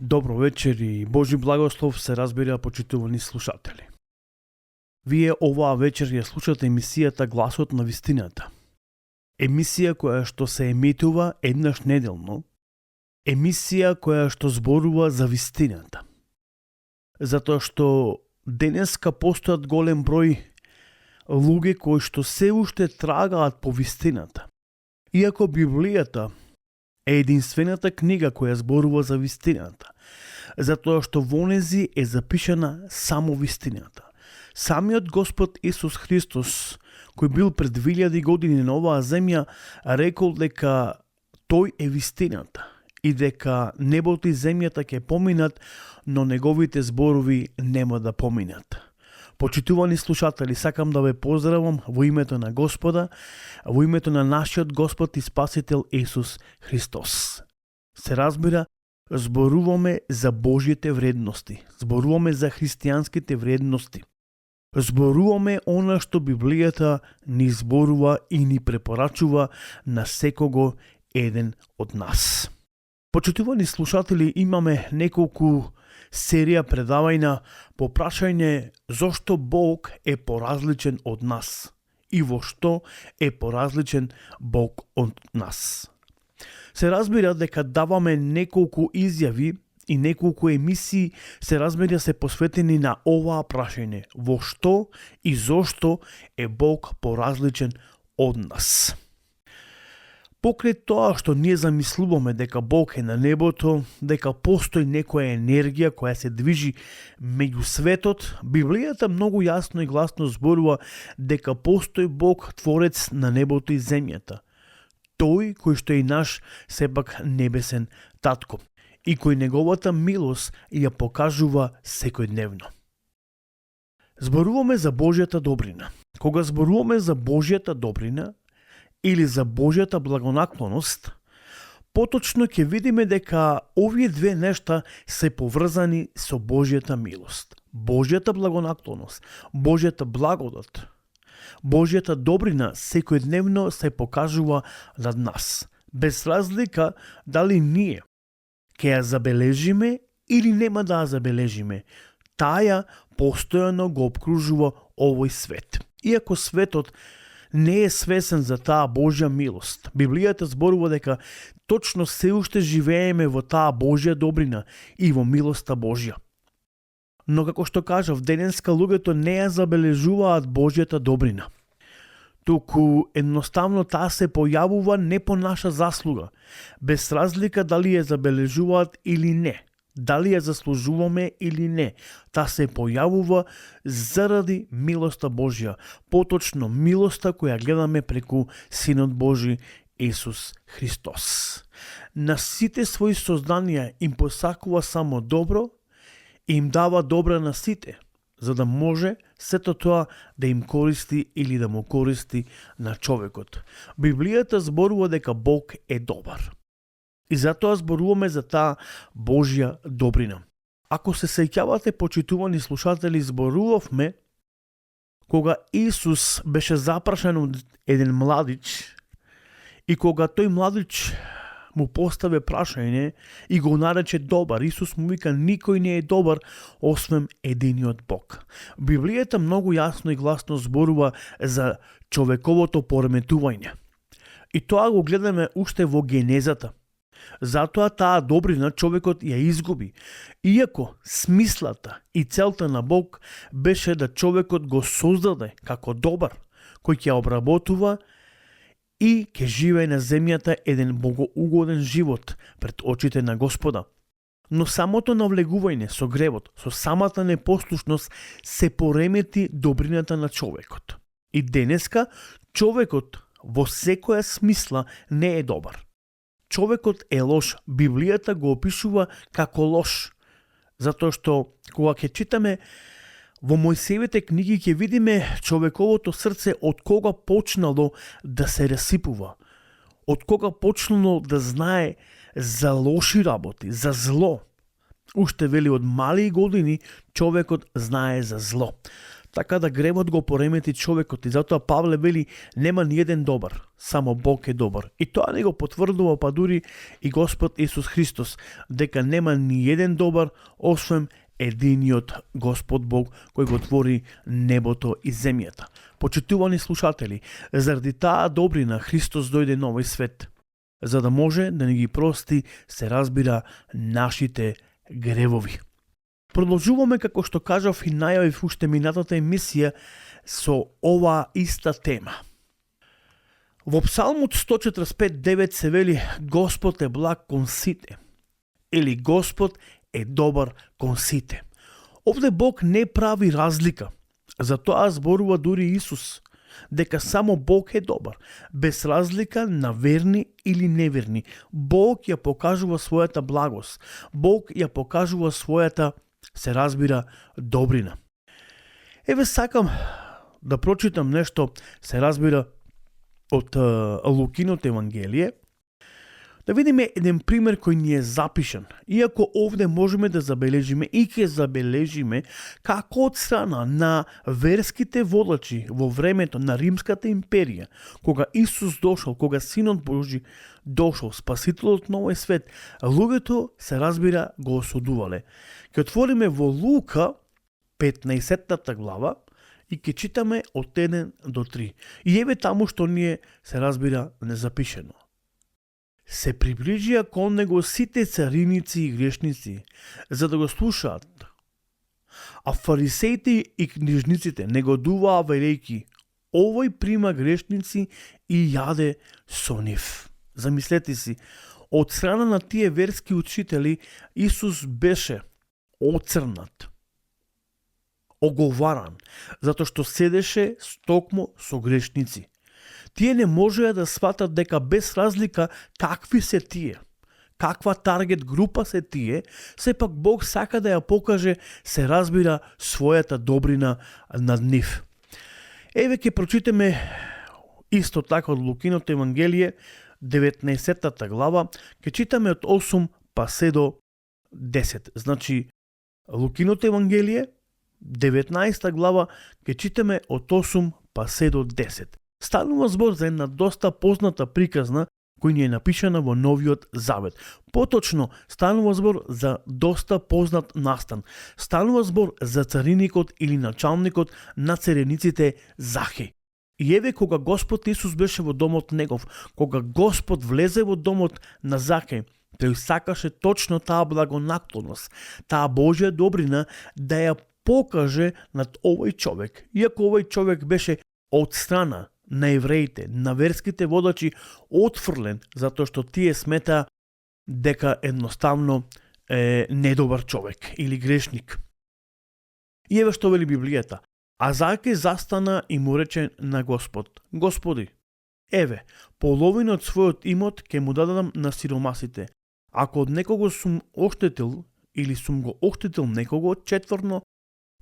Добро вечер и Божи благослов се разбира, почитувани слушатели. Вие оваа вечер ја слушате емисијата Гласот на вистината. Емисија која што се емитува еднаш неделно. Емисија која што зборува за вистината. Затоа што денеска постојат голем број луѓе кои што се уште трагаат по вистината. Иако Библијата е единствената книга која зборува за вистината, затоа што во нези е запишана само вистината. Самиот Господ Исус Христос, кој бил пред 2000 години на оваа земја, рекол дека тој е вистината и дека небото и земјата ќе поминат, но неговите зборови нема да поминат. Почитувани слушатели, сакам да ве поздравам во името на Господа, во името на нашиот Господ и Спасител Исус Христос. Се разбира, зборуваме за Божјите вредности, зборуваме за христијанските вредности. Зборуваме она што Библијата ни зборува и ни препорачува на секого еден од нас. Почитувани слушатели, имаме неколку серија предавања по прашање зошто Бог е поразличен од нас и во што е поразличен Бог од нас. Се разбира дека даваме неколку изјави и неколку емисии се разбира се посветени на оваа прашање во што и зошто е Бог поразличен од нас. Покрај тоа што ние замислуваме дека Бог е на небото, дека постои некоја енергија која се движи меѓу светот, Библијата многу јасно и гласно зборува дека постои Бог Творец на небото и земјата. Тој кој што е наш сепак небесен татко и кој неговата милост ја покажува секојдневно. Зборуваме за Божјата добрина. Кога зборуваме за Божјата добрина, или за Божјата благонаклоност, поточно ќе видиме дека овие две нешта се поврзани со Божјата милост. Божјата благонаклоност, Божјата благодат, Божјата добрина секојдневно се покажува над нас, без разлика дали ние ќе ја забележиме или нема да ја забележиме. Таја постојано го обкружува овој свет. Иако светот не е свесен за таа Божја милост, Библијата зборува дека точно се уште живееме во таа Божја добрина и во милоста Божја. Но како што кажав, денеска луѓето не ја забележуваат Божјата добрина. Туку едноставно таа се појавува не по наша заслуга, без разлика дали ја забележуваат или не. Дали ја заслужуваме или не, таа се појавува заради милоста Божја, поточно милоста која гледаме преку Синот Божи Исус Христос. На сите своји созданија им посакува само добро и им дава добра на сите, за да може сето тоа да им користи или да му користи на човекот. Библијата зборува дека Бог е добар. И затоа зборуваме за таа Божја добрина. Ако се сеќавате, почитувани слушатели, зборувавме кога Исус беше запрашен од еден младич и кога тој младич му постави прашање и го нарече добар, Исус му вика никој не е добар освен единиот Бог. Библијата многу јасно и гласно зборува за човековото пореметување. И тоа го гледаме уште во Генезата. Затоа таа добрина човекот ја изгуби. Иако смислата и целта на Бог беше да човекот го создаде како добар, кој ќе обработува и ќе живее на земјата еден богоугоден живот пред очите на Господа. Но самото навлегување со гревот, со самата непослушност се поремети добрината на човекот. И денеска човекот во секоја смисла не е добар. Човекот е лош, Библијата го опишува како лош, затоа што кога ќе читаме во Мојсеевите книги ќе видиме човековото срце од кога почнало да се расипува, од кога почнало да знае за лоши работи, за зло. Уште вели од мали години човекот знае за зло. така да гревот го поремети човекот и затоа Павле вели нема ни еден добар, само Бог е добар. И тоа не го потврдува па дури и Господ Исус Христос, дека нема ни еден добар, освен единиот Господ Бог кој го твори небото и земјата. Почитувани слушатели, заради таа добрина Христос дојде на овој свет, за да може да ни ги прости, се разбира, нашите гревови. Продолжуваме, како што кажав и најавив уште минатата емисија, со оваа иста тема. Во Псалмот 145:9 се вели Господ е благ кон сите, или Господ е добар кон сите. Овде Бог не прави разлика, затоа зборува дури Исус, дека само Бог е добар, без разлика на верни или неверни. Бог ја покажува својата благост, Бог ја покажува својата, се разбира, добрина. Еве сакам да прочитам нешто, се разбира, од Лукиното Евангелие, да видиме еден пример кој ни е запишан. Иако овде можеме да забележиме и ќе забележиме како од страна на верските водачи во времето на Римската империја, кога Исус дошол, кога Синот Божи дошол, Спасителот на овој свет, луѓето, се разбира, го осудувале. Ќе отвориме во Лука 15 глава и ќе читаме од 1 до 3. И еве таму што ни е, се разбира, незапишено. Се приближија кон него сите цариници и грешници, за да го слушаат. А фарисеите и книжниците негодуваа велејки, овој прима грешници и јаде со нив. Замислете си, од страна на тие верски учители Исус беше оцрнат, оговаран, затоа што седеше стокмо со грешници. Тие не можеа да сватат дека без разлика какви се тие, каква таргет група се тие, сепак Бог сака да ја покаже, се разбира, својата добрина над нив. Еве ќе прочитаме исто така од Лукиното Евангелие, 19 глава, ќе читаме од 8 па се до 10. Значи, Лукиното Евангелие, 19 глава, ќе читаме од 8 па се до 10. Станува збор за една доста позната приказна кој ни е напишана во Новиот Завет. Поточно, станува збор за доста познат настан. Станува збор за цариникот или началникот на царениците Захеј. И еве кога Господ Исус беше во домот негов, кога Господ влезе во домот на Захеј, тој сакаше точно таа благонаклонност, таа Божја добрина да ја покаже над овој човек. Иако овој човек беше од страна на евреите, на верските водачи, отфрлен, затоа што тие смета дека едноставно е недобар човек или грешник. И еве што вели Библијата. А Захеј застана и му рече на Господ: Господи, еве, половина од својот имот ќе му дадам на сиромасите. Ако од некого сум оштетил или сум го оштетил некого, четврно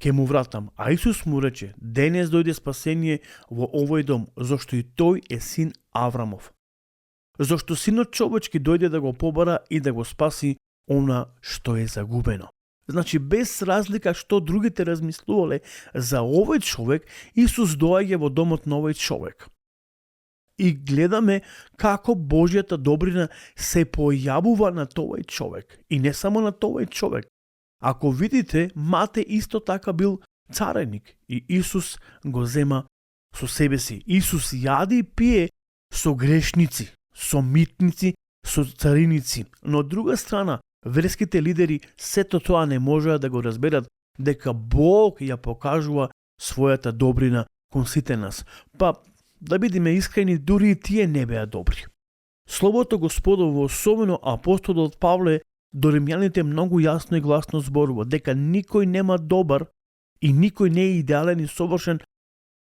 ќе му вратам. А Исус му рече: денес дојде спасение во овој дом, зашто и тој е син Аврамов. Зашто синот човечки дојде да го побара и да го спаси она што е загубено. Значи, без разлика што другите размислувале за овој човек, Исус доаѓа во домот на овој човек. И гледаме како Божјата добрина се појавува на овој човек. И не само на овој човек. Ако видите, Мате исто така бил цареник и Исус го зема со себе си. Исус јади и пие со грешници, со митници, со цариници. Но од друга страна, верските лидери сето тоа не можеа да го разберат дека Бог ја покажува својата добрина кон сите нас. Па, да бидеме искрени, дури и тие не беа добри. Словото Господово, особено апостолот Павле, до римјаните многу јасно и гласно зборува дека никој нема добар и никој не е идеален и совршен,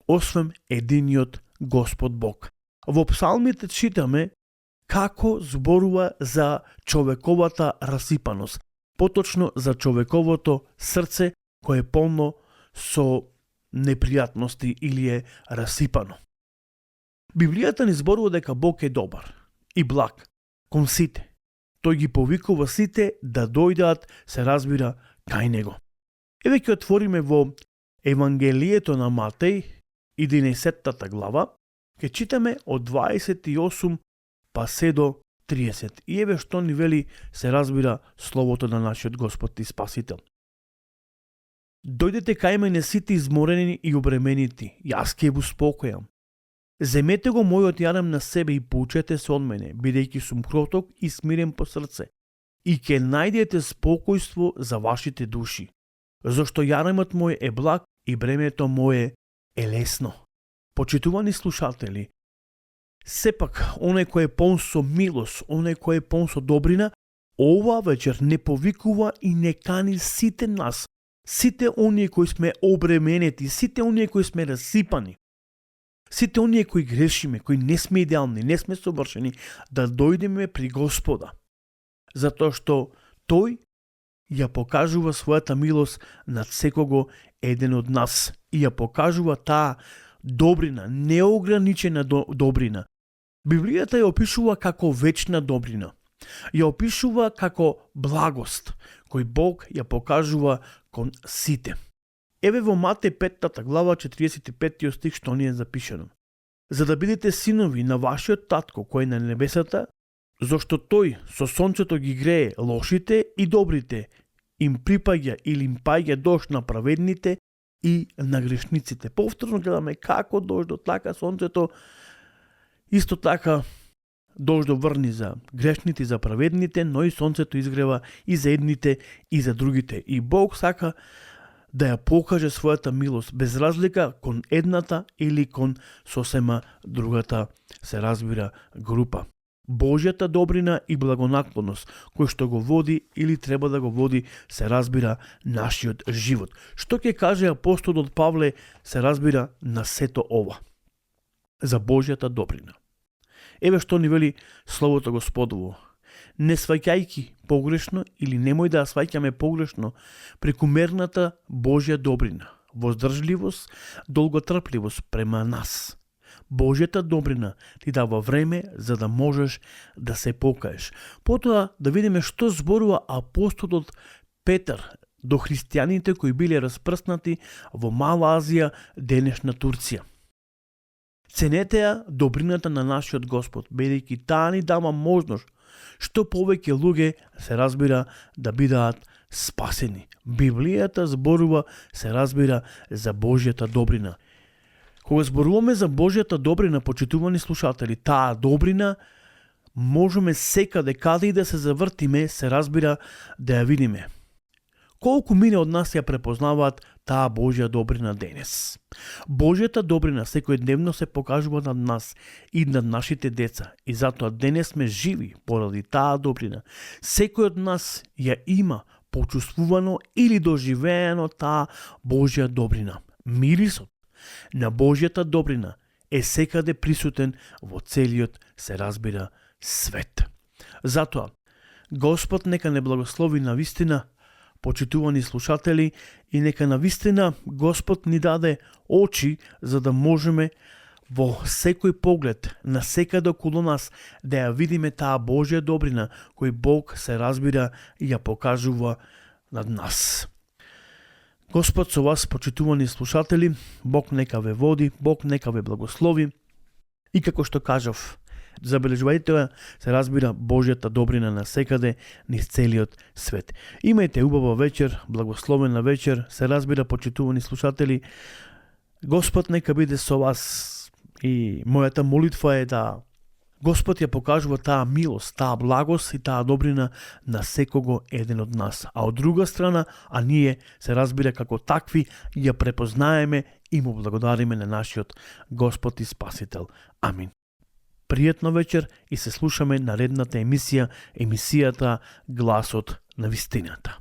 освен единиот Господ Бог. Во псалмите читаме како зборува за човековата расипаност, поточно за човековото срце кое е полно со непријатности или е расипано. Библијата ни зборува дека Бог е добар и благ кон сите. Тој ги повикува сите да дојдат, се разбира, кај него. Еве ќе отвориме во Евангелието на Матеј, 11 глава, ќе читаме од 28 па се до 30. И еве што ни вели, се разбира, словото на нашиот Господ и Спасител. Дојдете кај мене сите изморени и обременити, јас ќе ви успокојам. Земете го мојот јарем на себе и поучете се од мене, бидејќи сум кроток и смирен по срце, и ќе најдете спокојство за вашите души. Зашто јаремот мој е благ и бремето мое е лесно. Почитувани слушатели, сепак, оној кој е полн со милост, оној кој е полн со добрина, ова вечер не повикува и не кани сите нас, сите оние кои сме обременети, сите оние кои сме расипани, сите оние кои грешиме, кои не сме идеални, не сме совршени, да дојдеме при Господа. Затоа што Тој ја покажува својата милост над секого еден од нас и ја покажува таа добрина, неограничена добрина. Библијата ја опишува како вечна добрина. Ја опишува како благост, кој Бог ја покажува кон сите. Еве во Матеј 5 глава 45 стих што ни е запишено. За да бидете синови на вашиот татко кој е на небесата, зашто тој со сонцето ги грее лошите и добрите, им припаѓа или им паѓа дожд на праведните и на грешниците. Повторно гледаме како дождот, така сонцето, исто така дождот врни за грешните и за праведните, но и сонцето изгрева и за едните и за другите. И Бог сака да ја покаже својата милост, без разлика кон едната или кон сосема другата, се разбира, група. Божјата добрина и благонаклоност, кој што го води или треба да го води, се разбира, нашиот живот. Што ќе каже апостолот Павле, се разбира, на сето ова? За Божјата добрина. Еве што ни вели Словото Господово. Не сваќајки погрешно или немој да ја сваќаме погрешно прекумерната Божја добрина, воздржливост, долготрпливост према нас. Божјата добрина ти дава време за да можеш да се покаеш. Потоа да видиме што зборува апостолот Петар до христијаните кои биле распрснати во Мала Азија, денешна Турција. Ценете ја добрината на нашиот Господ, бидејќи таа ни дава можност што повеќе луѓе, се разбира, да бидат спасени. Библијата зборува, се разбира, за Божјата добрина. Кога зборуваме за Божјата добрина, почитувани слушатели, таа добрина можеме секаде, каде и да се завртиме, се разбира, да ја видиме. Колку мине од нас ја препознаваат таа Божја добрина денес? Божјата добрина секојдневно се покажува над нас и над нашите деца, и затоа денес сме живи поради таа добрина. Секој од нас ја има почувствувано или доживеено таа Божја добрина. Мирисот на Божјата добрина е секаде присутен во целиот, се разбира, свет. Затоа, Господ нека не благослови на вистина, почитувани слушатели, и нека на вистина Господ ни даде очи за да можеме во секој поглед, на секаде околу нас, да ја видиме таа Божја добрина кој Бог, се разбира, ја покажува над нас. Господ со вас, почитувани слушатели, Бог нека ве води, Бог нека ве благослови. И како што кажав, забележувајте ја, се разбира, Божјата добрина на секаде низ целиот свет. Имајте убава вечер, благословена вечер, се разбира, почитувани слушатели. Господ нека биде со вас и мојата молитва е да Господ ја покажува таа милост, таа благост и таа добрина на секого еден од нас. А од друга страна, а ние, се разбира, како такви, ја препознаеме и му благодариме на нашиот Господ и Спасител. Амин. Пријатна вечер и се слушаме наредната емисија, емисијата Гласот на вистината.